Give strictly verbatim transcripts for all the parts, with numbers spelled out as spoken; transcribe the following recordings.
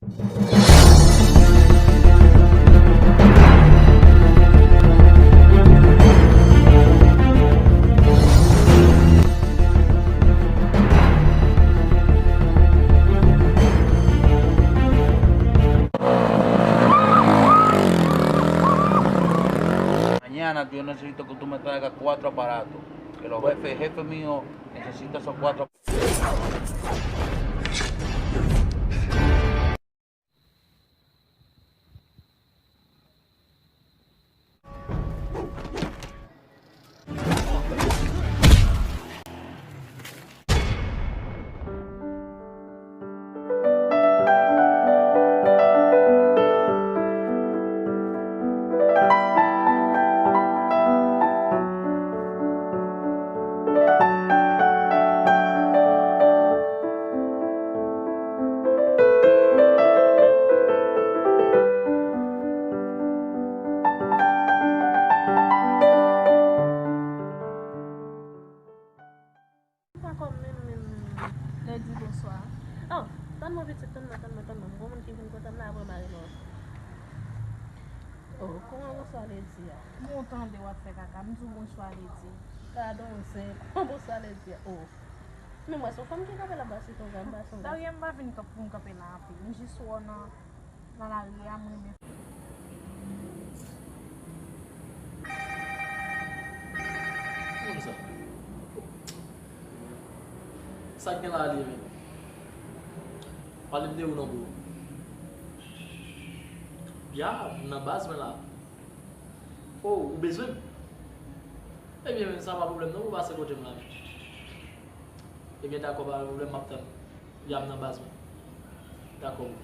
Mañana yo necesito que tú me traigas cuatro aparatos, que los jefes, jefe mío necesita esos cuatro. M pa kòm menm, menm, menm lè di bonswa. Oh, tann mwen pitit, tann mwen, tann mwen, tann mwen. M gon moun ki vin kote m la, apre m a rele w. Oh, kòman bonswa lè di a? M tande w ap fè kaka, m di w bonswa lè di. Gadon zen, kòman bonswa lè di a? Oh. Men mwen se yon fanm ki kanpe la, m pa se yon gad, m pa se yon gad. Darien, m pa vin kanp-, pou m kanpe la anpil. M jis wè w nan, nan lari a, m renmen. Ki moun sa? Sa k gen la, Darien? Pale m de ou non, bro. Ya, m nan baz mwen la. Oh, ou bezwen m? Ebyen, sa pa pwoblèm non, ou pase kote m la. Ebyen, dakò, pa gen pwoblèm, m ap tann ou. Ya, m nan baz mwen. Dakò, bro.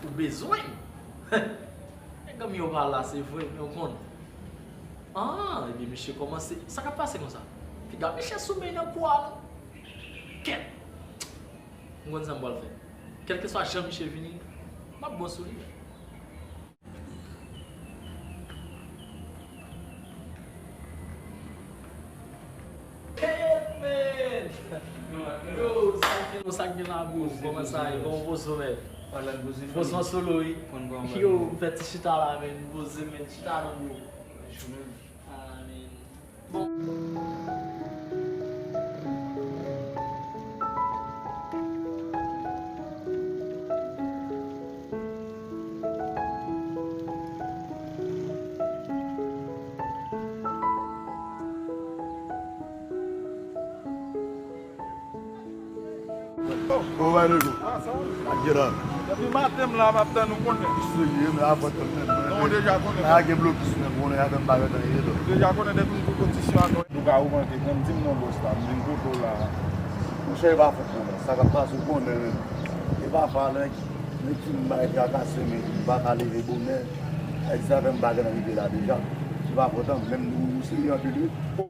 Ou bezwen m? Nèg anmi yo pa la, se vre, men ou konn. Ah, ebyen, misye kòmanse. Sa k ap pase konsa? Piga misye sou men nan kou a, non? Kèt! M konn sa m pral fè. Kèlkeswa jan misye vini, m ap bon sou li. Hey, man! Yo, sa k gen, sa k gen la, bro? Kòman sa ye? Kòman w poze w, man? Poze w solo, wi. Yo, m fè ti chita la, man. M poze, man. Chita non, bro. Ah, man. Kòman bagay yo? Ak Jeran. Depi maten m la, m ap tann ou konnen. Serye, men avan tann men. Non, ou deja konnen. A gen blokis men, konnen avè m pa gentan ye, non. Ou deja konnen depi m tou kondisyon ak. Nou ka ogmante, bon, di m non, bòs la, m vin kote w la. Monchè, e pa fòt mwen, non. Sa k ap pase, ou konnen, men. E pafwa, lè, lè ki m bay trakase, men, m pa ka leve bonè. Egzakteman, m pa gentan rive la deja. Se pa fòt an, menm nou, nou serye anpil, wi. Bon,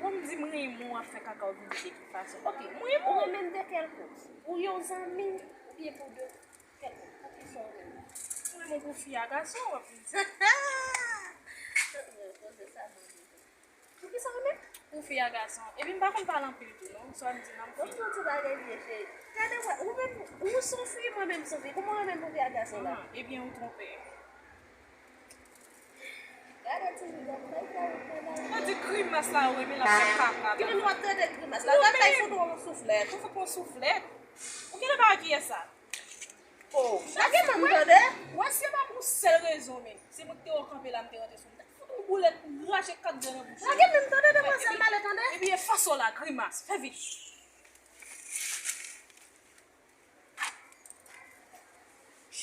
m di m renmen w ap fè kaka w vin de ki fason. Ok, m renmen w. Ou renmen m de kèl kote? Pou yon zanmi oubyen pou de kèl kote? Pou kisa w renmen m? M renmen w pou fi a gason, w ap vin di. Poze sa, poze. Pou kisa w renmen m? Pou fi a gason. Epi m pa konn pale anpil tou, non. Swa m di nan m fini. Bon, ti bagay vye cheri. Gade, wè, ou menm, ou se yon fi, mwen menm se yon fi. Kòman w renmen m pou fi a gason la? Ah, ebyen, ou twonpe. Gade ti nèg la, fè sa ou fè la. Gade grimas la, wi, men l ap fè kaka. Ki moun w ap tande grimas la? Gade, l fout ou yon souflèt. Ou fout yon souflèt? Ou genlè pa wè kiyès sa? Oh, lage men m tande. Wè, si se pa pou yon sèl rezon, men, se mwen ki te wè w kanpe la, m te rantre sou ou. M t ap fout ou boulèt, rache kat dèyè bouch ou. Lage men m tande, demwazèl malè tande. Epi efase w la, grimas, fè vit.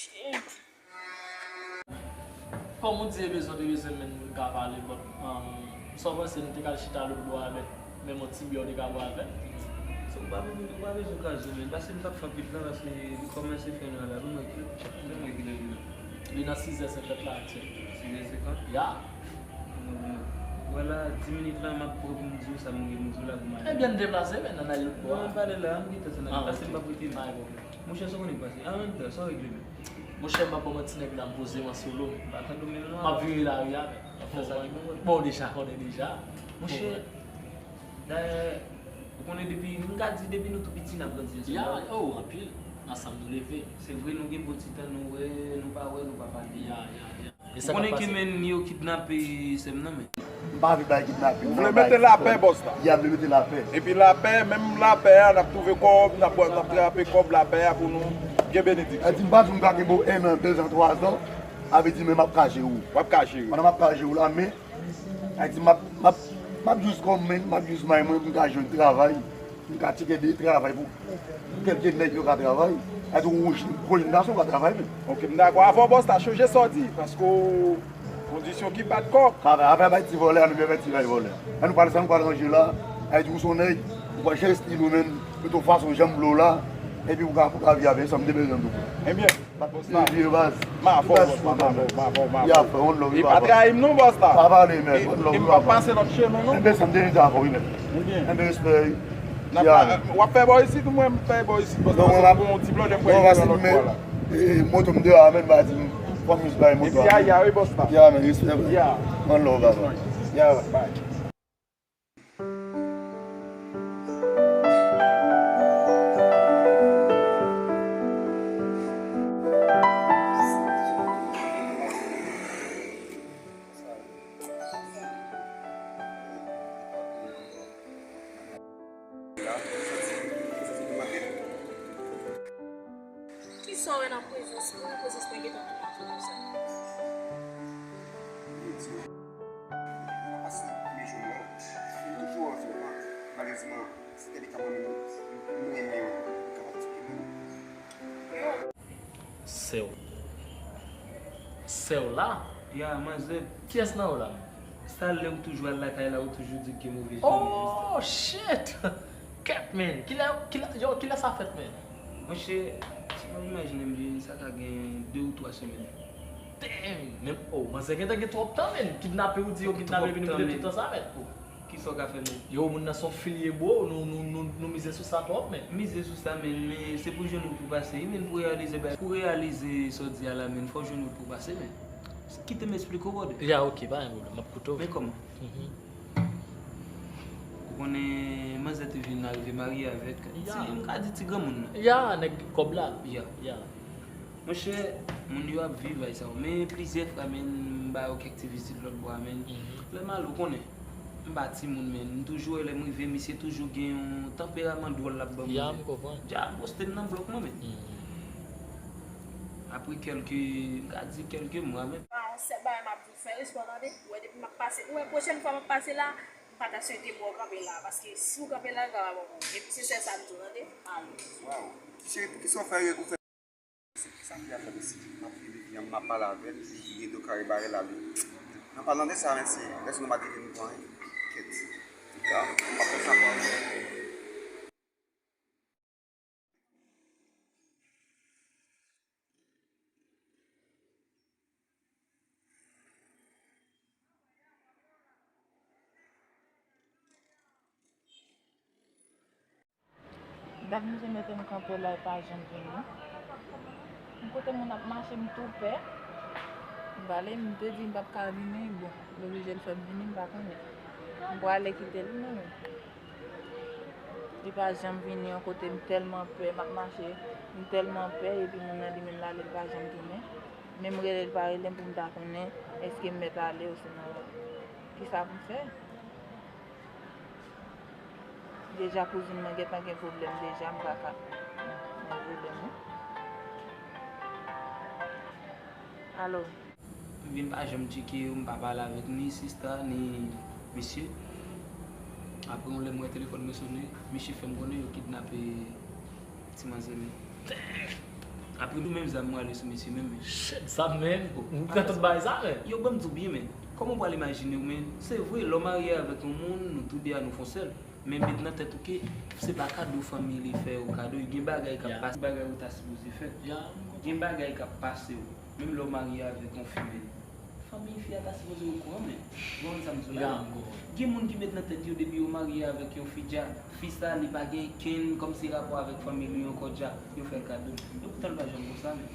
Shit. Kòm ou di e bezwen, te bezwen menm moun ka pale, but, um, sa w panse, nou te ka al chita lòt bò avè l, menm yon ti byè w te ka bwè avè l? So, ou pa bezwen, ou pa bezwen kraze men, paske m t ap fè vit la, paske m kòmanse fè nwa la, nou mwen ki, nou mwen ki lè vin. Li nan sizè senkant la aktyèl. Sizè senkant? Ya. Bon, bon. Vwala, dis minit la, m ap pran pou m di w sa m gen pou m di w la pou m ale. Ebyen, n deplase, men, n al lòt bò a. Non, m pale la, m gentan sa n ale, paske m p ap rete la. Pa gen pwoblèm. Monchè, sa w konnen k pase. An menm tan, sa w regle menm? Monchè, m p ap ban manti nèg la, m poze m an solo. M pa tande w menm non. M ap vire lari a, men. M ap fè sa ki bon pou mwen. Bon, w deja konnen deja. Monchè, dayè, ou Konnen depi, m ka di depi nou tou piti n ap grandi ansanm. Ya, oh, anpil. Ansanm nou leve. Se vre nou gen bon ti tan nou wè, nou pa wè, nou pa pale. Ya, ya, ya. Ou konnen ke men yo kidnape sè m nan men. M pa vle bay kidnape. Ou vle mete lapè, bòs la. Ya, m vle mete lapè. Epi lapè, menm lapè a, n ap twouve kòb, n ap, n ap trape kòb lapè a pou nou gen benediksyon. Sa di m pa di m ka kenbe w en an, de zan, twa zan, sa vle di men m ap ka jere w. W ap ka jere. Pandan m ap ka jere w la, men, sa di m ap, m ap, m ap jis kòm men, m ap jis may mwen pou m ka jwenn travay. M ka tcheke de travay pou kèlke nèg yo ka travay. Èske ou gwo jèn gason ka travay menm? Ok, m dakò avè w, bòs la, chonje sa w di, paske w, kondisyon ki bat kò. Apre, apre bay ti vòlè a, nou byen fè ti bay vòlè a. Ann nou pral sa, nou pral ranje la. Èske ou se yon nèg, ou pral chèche estil ou menm, mete w fason jan m vle w la, epi ou ka, ou ka viv avè sa m te bezwen pou ou. Ebyen, bòs la. Vye baz. M avè w, bòs la, m avè w, m avè w, m avè w. Ya, frè, one love, e pa trayi m non, bòs la. Pa pale, men, one love, e m p ap pase lòt chemen non. Enben, sa m te di avè w, wi, men. Ebyen. Enben, respè, wi. N ap, w ap fè bò isit, ou mwen m fè bò isit, bòs la, paske m gon ti pwoblèm pou al lòt bò la. E, moto m deyò a, men, m pa di m, fò m jis bay moto a. Epi, ya, ya, wi, bòs la. Ya, men, respè, frè. Ya. One love, baba. Ya, bye. Kisa w wè nan prezans mwen? Prezans mwen gentan tou pati konsa. Mwen pase premye jou m wè l. M toujou anvi w, men malerezman, se medikaman menm m renmen yo, m kapab tcheke mwen. Sè w. Sè w la? Ya, manzè. Kiyès nan yo la? Sa lè ou toujou al lakay la, ou toujou di ke move jan. Oh, shit! Kèt, men! Kilè, kilè, yo, kilè sa fèt, men? Monchè, si w imajine m byen, sa ka gen de ou twa semèn. Damn! Men, oh, manzè gentan gen twòp tan, men! Kidnape, ou di yo kidnape, epi nou kite tout tan sa, men! Oh. Kisa w ka fè menm? Yo, moun nan se yon filye, bro. Nou, nou, nou, nou mize sou sa twòp, men. Mize sou sa, men, men se pou jounen pou pase, wi, men pou reyalize bagay, pou reyalize sa w di a la, men, fò jounen pou pase, men. Kite m esplike w, brother. Ya, ok, pa gen pwoblèm, m ap koute w. Men kòman? Mhm. Ou konnen, manzè te vin arive marye avèk, ya, ti, m ka di ti granmoun nan. Ya, nèg kòb la. Ya. Ya. Monchè, moun yo ap viv bagay sa yo. Men plizyè fwa, men, m ba yo kèk ti vizit lòt bò a, men. Mhm. Lè m ale, ou konnen, m pa timoun, men. M toujou wè lè m rive, misye toujou gen yon tanperaman dwòl l ap ban m. Ya, m konprann. Dja poste m nan blòk mwen, men. Mhm. Apre kèlke, m ka di kèlke mwa, men. Pa yon sèl bagay m ap di w, fè respè w tande. Ou wè, depi m ap pase, ou wè, pwochèn fwa m ap pase la, m pa ta swete m wè w kanpe la, paske si w kanpe la, l ka pa bon pou ou. Epi se sèl sa m di w, tande. Ale. Waw. Cheri, poukisa w fè, ou fè Sa ki ap fèt osi, m ap rive fi an, m ap pale avè l, li vire do kare bare l ale. Nan palan de sa, mesye, lè se nou pa te vin pran, kèt. Ya, m ap fè sa pou ou. Dat misye mete m kanpe la, li pa janm vini. M kote moun ap mache, m tou pè. M pale, m te di m p ap ka vini, bon, li oblije l fè m vini, m pa konnen. M prale kite l, mwen menm. Li pa janm vini yon kote, m tèlman pè, m ap mache, m tèlman pè, epi moun nan li menm l ale, li pa janm tounen. Menm rele, li pa rele m pou m ta konnen èske m mèt ale osinon kisa pou m fè. Deja kouzin mwen gentan gen pwoblèm deja, m pa ka gen pwoblèm, wi. Alo. M vin pa janm tcheke yo, m pa pale avèk ni sista, ni mesye. Apre yon lè m wè telefòn mwen sonnen, mesye fè m konnen yo kidnape ti manzè men. Apre tou menm zam mwen ale sou mesye menm men. Shit, zam menm? Ou pran tout bagay sa men? Yo ban m di w byen men. Kòman w pral imajine w men? Se vre, lè w marye avèk yon moun, nou tou de a nou fè yon sèl. Men met nan tèt ou ke se pa kado fanmi li fè ou kado, gen bagay k ap pase, bagay ou ta sipoze fè. Gen bagay k ap pase w. Menm lè w marye avèk yon fi men. Fanmi fi a ta sipoze okouran men. Ou konprann sa m di w la? Gen moun ki met nan tèt yo depi yo marye avèk yon fi dja, fi sa li pa gen kenn kòmsi rapò avèk fanmi li ankò dja, yo fè l kado. Epoutan l pa janm konsa men.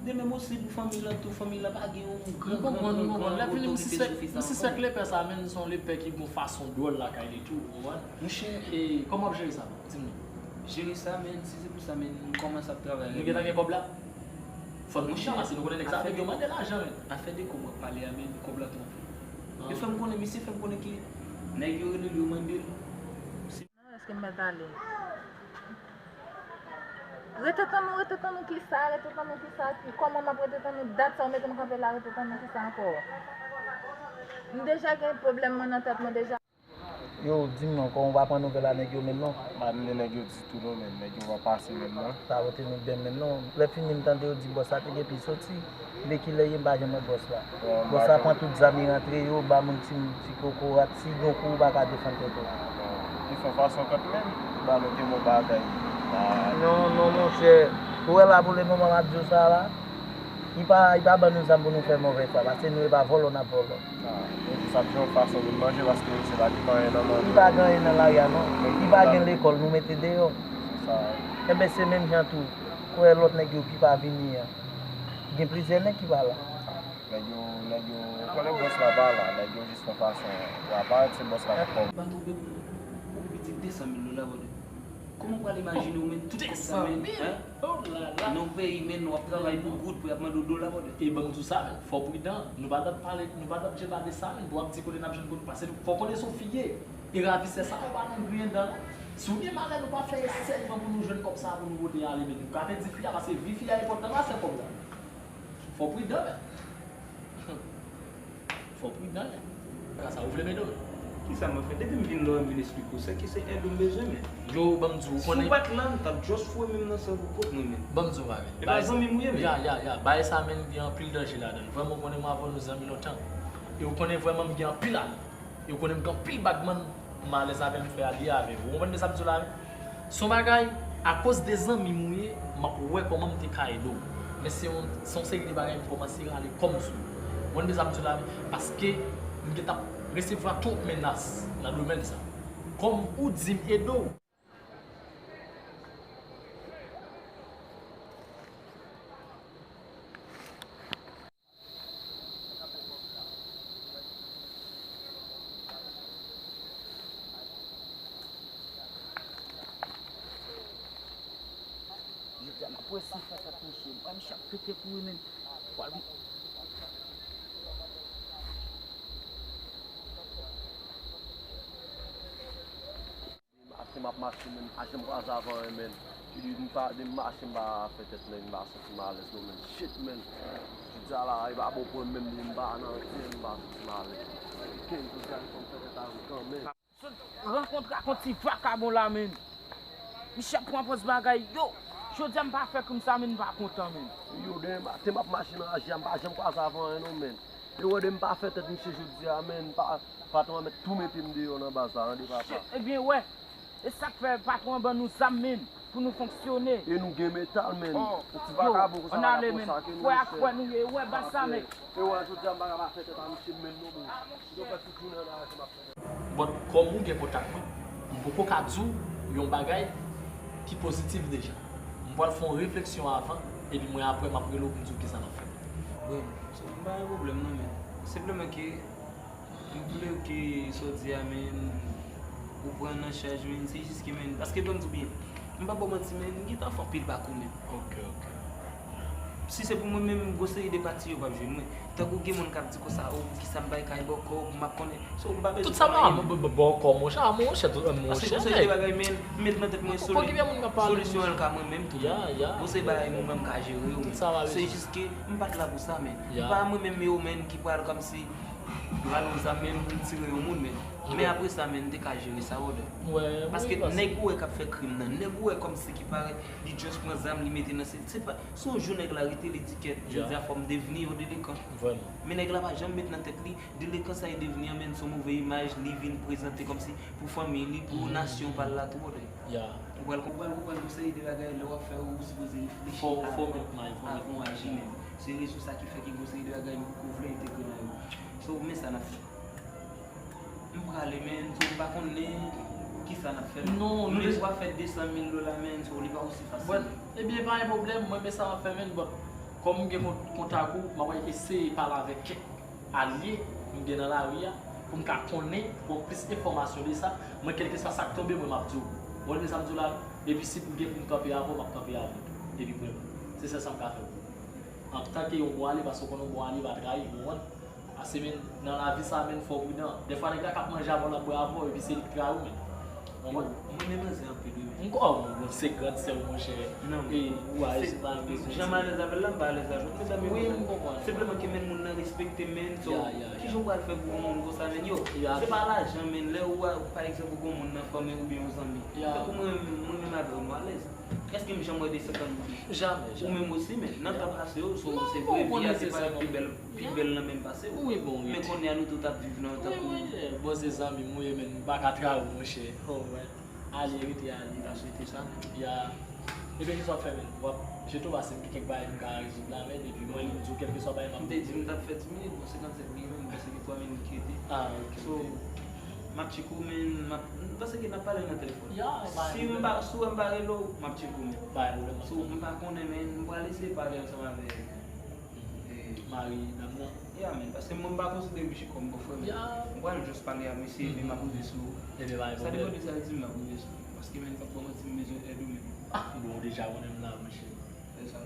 De menm osi pou fanmi l lan tou, fanmi l lan pa gen yon gran, gran, gran, gran otorite sou fi sa ankò. M sispèk lepè sa menm se yon lepè ki gen yon fason dwòl lakay li tou, ou konprann? Monchè, e kòman w ap jere sa, menm? Di m non. Jere sa, menm, si se pou sa, menm, m kòmanse ap travay. Nou gentan gen kòb la? Fò nou ranmase, nou konnen nèg sa yo mande lajan, menm. Afè de kòb w ap pale a, menm, kòb la twò pil. E fè m konnen, misye fè m konnen ke nèg yo rele l, yo mande l. Non, èske m mèt ale? Rete tann nou, rete tann nou kisa, rete tann nou kisa, ki, kòman m ap rete tann nou, dat sa w mete m kanpe la, rete tann nou kisa ankò? M deja gen pwoblèm mwen nan tèt mwen deja. Yo, di m non, kòman w pa pran nouvèl a nèg yo menm non? M pa tande nèg yo ditou non, men nèg yo pa pase menm non. Pa pote nouvèl menm non. Lè fini m tande yo di bòs la te gen pi soti. Depi kilè ye m pa janm wè bòs la. Bòs la pran tout zam li rantre yo, ba moun ti, ti kokorat, si gen yon kou ou pa ka defann tèt ou. Li fè fason kant menm, li ba nou te bon bagay. Non, non, monchè. Ou wè la pou le moman m ap di w sa la, li pa, li pa ban nou zam pou nou fè move fwa, paske nou e pa vòlò n ap vòlò. Sa se yon fason pou n manje, paske se pa ki pa anyen nan manje. Li pa gen anyen nan lari a non. Li pa gen lekòl, nou mete deyò. Enben se menm jan tou, ou wè lòt nèg yo ki pa vini an. Gen plizyè nèg ki pa la. Nèg yo, nèg yo, ou konnen bòs la pa la, nèg yo jis fè fason, yo aparèt se bòs la pou kòb. Pa twonpe pou mwen. Ou gen piti de san mil dola, brother. Kòman w pral imajine w, menm, tout kòb sa, menm, hein? Nan yon peyi, menm, w ap travay pou goud, pou y ap mande w dola, brother. E ban m di w sa, menm, fò w pridan. Nou pa t ap pale, nou pa t ap deba de sa, menm, pou w ap di kote n ap jwenn goud, paske fò w konnen se yon fi ye. E ravisè sa yo pa nan griyen dan non. Si w gen malè, nou pa fè esèyman pou nou jwenn kòb sa pou nou pote ale, men nou ka pèdi fi a, paske vi fi a enpòtan pase kòb la. Fò w pridan, men. Fò w pridan, men. Kaka sa, ou vle m ede w? Kisa m ap fè? Depi m vin la, m vin esplike w sa ki se èd ou m bezwen, men. Yo, ban m di w, ou konnen. Si w pa t la, m t ap just foure men m nan sèvo kot mwen, men. Ban m di w bagay. E pa zanmi m ou ye, men. Ya, ya, ya. Bagay sa, men, gen anpil danje ladan l. Vrèman, ou konnen mwen avè w nou zanmi lontan. E ou konnen vrèman m gen anpil ane. E ou konnen m gen anpil bagman m alèz avè l, m fè alye avè l. Ou konprann sa m di w la, wi? Se yon bagay, akoz de zanmi m ou ye, m ap wè kòman m te ka ede w. Men se yon, se yon seri de bagay m kòmanse rale kò m sou yo. Ou konprann sa m di w la, wi? Paske m gentan ap resevwa twòp menas nan domèn sa. Kòm ou di m ede w. Jodi a m ap wè si fas ak misye. M pa misye ap pete kouri menm. Pral Maten m ap mache, men m pa janm kwaze avè anyen, men. Ki di m pa, de m mache, m pa fè tèt nèg, m pa santi m alèz non, men. Shit, men. Jodi a la, e pa bon pou mwen menm, men m pa nan anyen, m pa santi m alèz. Ken, jodi a, fò m fè tèt avè kanmenm. Sot rankontre ak yon ti vakabon la, men. Misye ap pran pòz bagay, yo. Jodi a m pa fè krim sa, men m pa kontan, men. Yo, demen maten m ap mache nan aji a, m pa janm kwaze avè anyen non, men. Yo wè de m pa fè tèt misye jodi a, men. Pa, patwon an mèt tou mete m deyò nan baz la, tande papa. Shit, ebyen, wè. E sa k fè patwon an ban nou zam, men, pou nou fonksyone. E nou gen metal, men. Yon ti vakabon konsa, vakabon sa ke nou fè. Kwè ak kwè nou ye, wè baz sa, men. E wè, jodi a m pa ka pa fè tèt a misye menm non, men. Yo fè tout jounen an aji m ap fè tèt. But kòm ou gen kontak mwen, m poko ka di w yon bagay ki pozitif deja. M pral fè yon refleksyon avan, epi mwen apre m ap rele w pou m di w kisa n ap fè. Wi, so, m pa gen pwoblèm non, men senpleman ke m vle ke sa w di a, men, ou pran nan chaj, men, se jis ke, men, paske ban m di w byen, m p ap ba w manti, men, m gentan fè anpil pako, men. Ok, ok. Si se pou mwen menm, gwo seri de pati yo p ap jwenn mwen. Tankou gen moun k ap di konsa, o, poukisa m pa kay bòkò, pou m ap konnen. So, m pa bezwen. Tout sa pa bòkò, monchè, monchè, monchè. Paske gwo seri de bagay, men, m met nan tèt mwen solisyon an ka mwen menm tou. Gwo seri bagay mwen menm m ka jere yo, men se jis ke m pa t la pou sa, men. M pa mwen menm yo, men, ki pral kòmsi rale yon zam, men, pou m tire yon moun, men. Men apre sa, men, m te ka jere sa, brother. Paske nèg ou wè k ap fè krim nan, nèg ou wè kòmsi ki parèt, li just pran zam, li mete nan se, se pa, se yon jou nèg la rete, li di kèt, jodi a fò m devni yon delenkan. Men nèg la pa janm met nan tèt li, delenkan sa li devni an, men, se yon move imaj li vin prezante kòmsi pou fanmi li, pou nasyon pa l la tou, brother. Ou pral, ou pral konprann yon seri de bagay lè w ap fè, ou sipoze reflechi avan, avan w aji, men. Se rezon sa ki fè ke gwo seri de bagay m poko vle entegre nan yo. So, men sa n ap fè. M prale, men, so, m pa konnen kisa n ap fè, men. Non, nou dezwa fè de san mil dola, men, so, li pa osi fasil. But, ebyen, pa gen pwoblèm, mwen, men sa m ap fè, men, but, Kòm m gen kont-, kontak ou, m ap eseye pale avèk kèk alye m gen nan lari a, pou m ka konnen, bon, plis enfòmasyon de sa. Mwen, kèlkeswa sa k tonbe, mwen, m ap di w. Ou konprann sa m di w la? Epi si pou gen pou m kanpe avè w, m ap kanpe avè w. Epi mwen, se sèl sa m ka fè pou ou. Antanke yon bon alye, paske w konnen yon bon alye pa trayi, ou konprann? Paske, men, nan lavi sa, men, fò w pridan. Dèfwa, nèg la k ap manje avè w, l ap bwè avè w, epi se li k trayi w, men. Ou konprann? Mwen, mwen renmen manzè anpil, wi, men. Mwen kwè w, bon, se grandson, monchè. Non, e, ou a se pa bezwen jan m alèz avè l la, m pa alèz la jodi, men, wi, m konprann. Senpleman ke, men, moun nan respekte m, men, so, kijan w pral fè pou yon moun konsa, men, yo, se pa lajan, men, lè ou a, pa egzanp, ou gen yon moun nan fanmi oubyen yon zanmi. Tankou mwen, mwen menm avè w, nou alèz. Èske m janm wè de senkant goud? Jamè, jamè. Ou menm osi, men, nan tan pase yo, so, se vre, vi a te parèt pi bèl, pi bèl nan men m pase w. Wi, bon, wi. Men kounye a, nou tout ap viv nan yon tan pou. Wi, wi, bon, se zanmi m, wi, men, m pa ka trayi w, monchè. Oh, wè. Ale, rete ale, pa swete sa. Ya. E kèlkeswa w ap fè, men, w ap jete w pase m gen kèk bagay m ka rezoud la, men, epi mwen, m di w kèlkeswa bagay m ap. M te di m t ap fè dis minit, bon, senkannsenk minit, men, m panse gen twa minit ki rete. Ah, ok, ok. So, m ap tcheke w, men, m ap, m panse ke n ap pale nan telefòn. Ya, si m pa, si w wè m pa rele w, m ap tcheke w, men. Pa gen pwoblèm. So, m pa konnen, men, m pral eseye pale ansanm avèk, eh, mari dam nan. Ya, men, paske mwen, m pa konsidere misye kòm bòfrè m. Ya. M pral jis pale a misye, epi m ap rive sou ou. Epi pa gen pwoblèm. Sa depann de sa l di m, m ap rive sou ou. Paske, men, m p ap ba w manti, m bezwen èd ou, men. Ah, bon, ou deja konnen m la, monchè.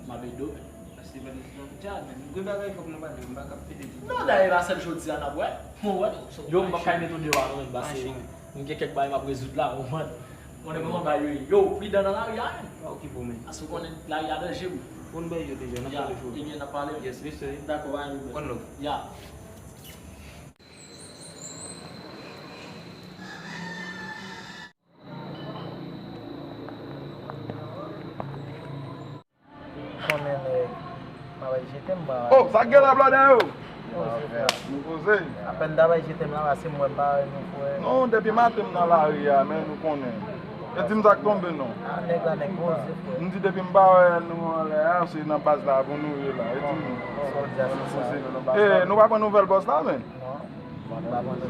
M ap ede w, men. Paske, men, m gen bagay fòk nou pale, m pa ka pede di. Non, dayè, e pa sèl jodi a n ap wè. Mwen wè, yo, m p ap ka mete w deyò a non, men, paske m gen kèk bagay m ap rezoud la, ou konprann. Konnen kòman bagay yo ye. Yo, pridan nan lari a, men. Pa okipe w, men. Paske w konnen lari a danje, wi. Ou konn bagay yo deja, n ap pale jodi. Ya, ebyen, n ap pale. Yes, wi, sir. Dakò, pa gen pwoblèm. One love. Ya. Konnen nèg, m ap jete m ba. Oh, sa k gen la, blòdè yo? Poze, frè. Nou poze. Apèn m t ap jete m la, pase m wè m pa wè nou, frè. Non, depi maten m nan lari a, men nou konnen. E di m sa k tonbe, non. Ah, nèg la, nèg poze, frè. M di depi m pa wè nou anlè a, se nan baz la pou nou ye la. E di m. Sa w di a, se sa. E, nou pa pran nouvèl bòs la, men. Non.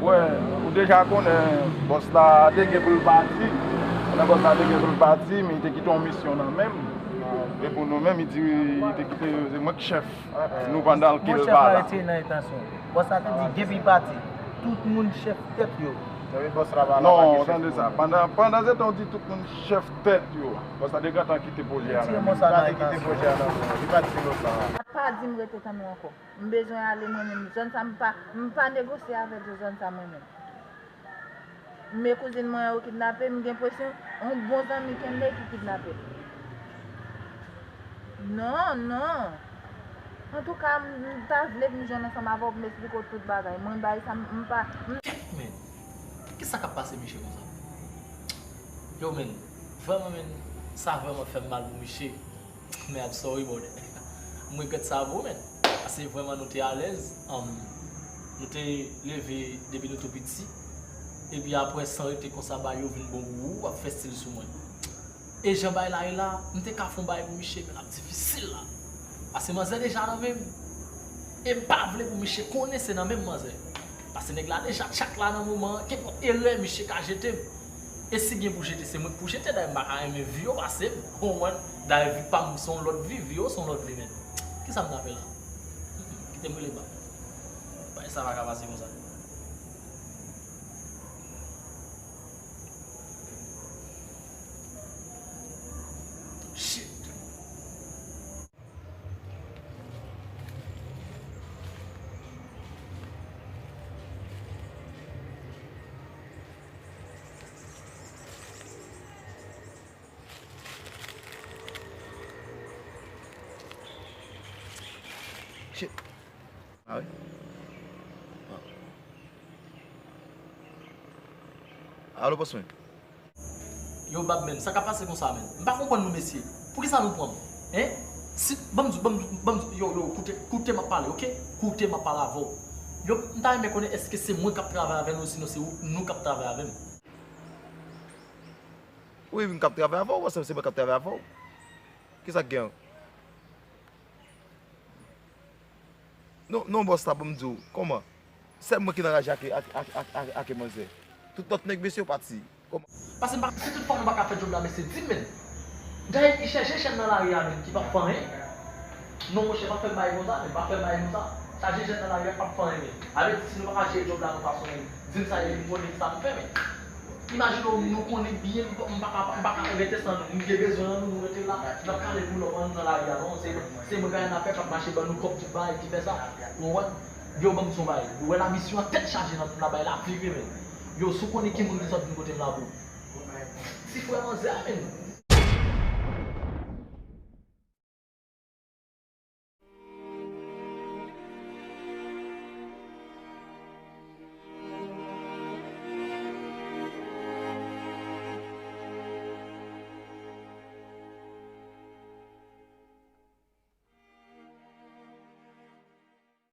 Wè, ou deja konnen bòs la te gen pou l pati. Konnen bòs la te gen pou l pati, men li te kite yon misyon nan men m. E pou nou menm, li di li te kite, se mwen k chèf nou pandan l ke l pa la. Bòs la te di depi l pati, tout moun chèf tèt yo. Non, tande sa. Pandan, pandan se tan w di tout moun chèf tèt yo, bòs la te gentan kite pwojè a nan men l. Li pa te kite pwojè a nan men l. Li pa t di nou sa. Pa di m rete tann ou ankò. M bezwen ale mwen menm. Zòn sa m pa, m pa negosye avèk yo zòn sa mwen menm. Men kouzin mwen an yo kidnape, m gen enpresyon yon bon zanmi Kenley ki kidnape l. Non, non. Antouka, m, m ta vle vin jwenn ansanm avè w pou m esplike w tout bagay. Mwen bay sa, m, m pa, m. Kèt, men! Kisa k ap pase Miche konsa? Yo, men, vrèman, men, sa vrèman fè m mal pou Miche. Men I'm sorry, brother. M regrèt sa vre, men. Paske vrèman nou te alèz, um, nou te leve depi nou tou piti. Epi apre, san rete konsa, bagay yo vin bon pou ou, w ap fè stil sou mwen. E jan bagay la ye la, m te ka fè yon bagay pou Miche, men l ap difisil la. Paske manzè deja nan men m. E m pa vle pou Miche konnen se nan men m manzè. Paske nèg la deja tchak la nan moman an, kenpòt erè Miche ka jete m. E si gen pou jete, se mwen k pou jete, dayè m pa ka renmen vi yo pase m, ou konprann? Dayè vi pa m se yon lòt vi, vi yo se yon lòt vi, men. Kisa m ta fè la? Kite m rele bak. Bagay sa pa ka pase konsa. Shit. Shit. Ah wi. Alo, bòs mwen. Yo, Bab, men, sa k ap pase konsa, men? M pa konprann nou, mesye. Poukisa nou pran m? Hein? Si, ban m di, ban m di, ban m di, yo, yo, koute, koute m ap pale, oke? Koute m ap pale avè w. Yo, m ta renmen konnen èske se mwen k ap travay avè nou, sinon se ou, nou k ap travay avè m? Wi, m k ap travay avè w, paske se mwen k ap travay avè w. Kisa k gen? Non, non, bòs la, ban m di w, kòman? Sèl mwen ki nan raje ak, ak, ak, ak, ak, ak manzè. Tout lòt nèg mesye yo pati. Kòman? Paske m pa, si tout fwa nou pa ka fè djòb la, mesye, di m, men. Dayè, ki chèche chèn nan lari a, men, ki p ap fè anyen. Non monchè, pa fè m bagay konsa, men pa fè m bagay konsa. Chaje jèn nan lari a p ap fè anyen, men. Avèti, si nou pa ka jere djòb la nan fason, men, di m sa e m konnen sa m fè, men. Imajine w, nou konnen byen, m pa, m pa ka, m pa ka rete san nou. Nou gen bezwen nan nou, nou rete la. N ap kale pou lòt moun nan lari a, non. Se, se mwen k ap fè, k ap mache ban nou kòb tout bagay ki fè sa. Ou konprann? Yo ban m son bagay. Ou wè lamisyon an tèt chaje nan, nan bay la vire, men. Yo, si w konnen ki moun ki sot vin kote m la pou. Ti frè manzè a, men.